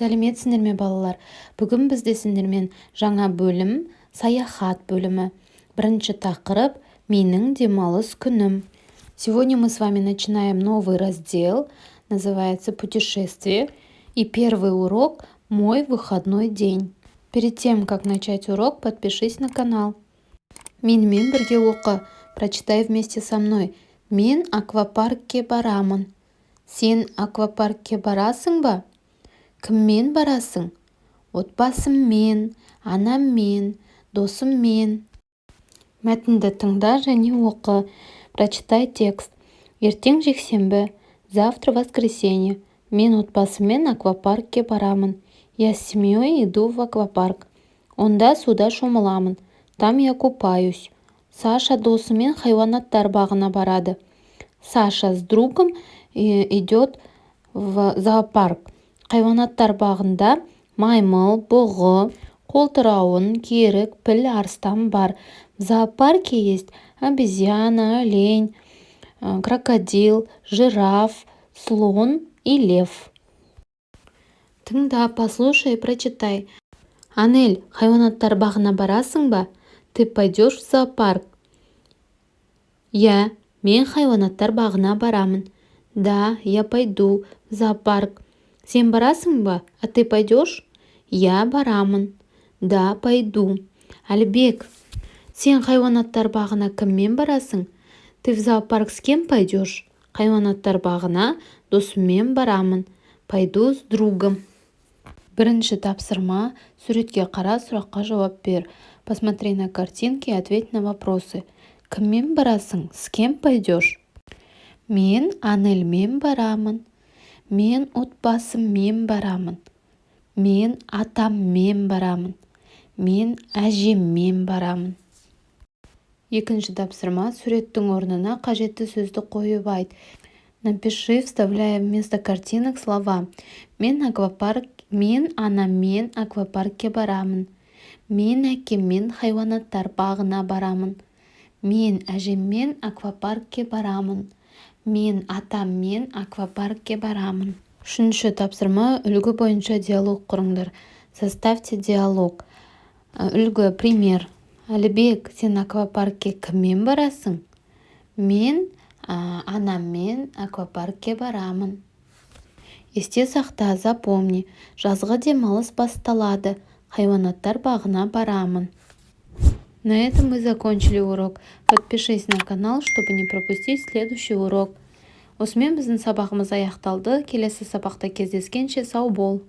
Сәлеметсіңдер ме, балалар! Бүгін бізде сендермен жаңа бөлім, саяхат бөлімі. Бірінші тақырып: «Менің демалыс күнім». Сегодня мы с вами начинаем новый раздел, называется «Путешествие», и первый урок: «Мой выходной день». Перед тем как начать урок, подпишись на канал. Менімен бірге оқы. Прочитай вместе со мной. Мен аквапаркке барамын. Сен аквапаркке барасың ба? Кіммен барасың? Отбасыммен, анаммен, досыммен. Мәтінді тыңда және оқы. Прочитай текст. Ертең жексенбі. Завтра воскресенье. Мен отбасыммен аквапаркке барамын. Я с семьей иду в аквапарк. Онда суда шомыламын. Там я купаюсь. Саша досымен хайуанаттар бағына барады. Саша с другом идет в зоопарк. Хайуанаттар бағында маймыл, бұғы, қолтырауын, керік, піл, арыстан бар. В зоопарке есть обезьяна, олень, крокодил, жираф, слон и лев. Тыңда, послушай и прочитай. Анель, хайуанаттар бағына барасың ба? Ты пойдешь в зоопарк? Иә, мен хайуанаттар бағына барамын. Да, я пойду в зоопарк. Сен барасың ба? А ты пойдешь? Иә, барамын. Да, пойду. Әлібек, сен хайуанаттар бағына кіммен барасың? Ты в зоопарк с кем пойдешь? Хайуанаттар бағына досыммен барамын. Пойду с другом. Бірінші тапсырма: суретке қара, сұраққа жауап бер. Посмотри на картинки и ответь на вопросы. Кіммен барасың? С кем пойдешь? Мен Анельмен барамын. Мен отбасыммен барамын. Мен атаммен барамын. Мен әжеммен барамын. Екінші тапсырма: суреттің орнына қажетті сөзді қойып айт. Напиши, вставляя вместо картинок слова. Мен аквапарк, мен анаммен аквапаркке барамын. Мен әкеммен хайуанаттар бағына барамын. Мен әжеммен аквапаркке барамын. Мен атаммен аквапаркке барамын. Үшінші тапсырма: үлгі бойынша диалог құрыңдар. Составьте диалог. Үлгі, пример. Әлібек, сен аквапаркке кіммен барасың? Мен анаммен аквапаркке барамын. Есте сақта, запомни. Жазғы демалыс басталады. Хайуанаттар бағына барамын. На этом мы закончили урок. Подпишись на канал, чтобы не пропустить следующий урок. Осымен біздің сабағымыз аяқталды. Келесі сабақта кездескенше, сау бол!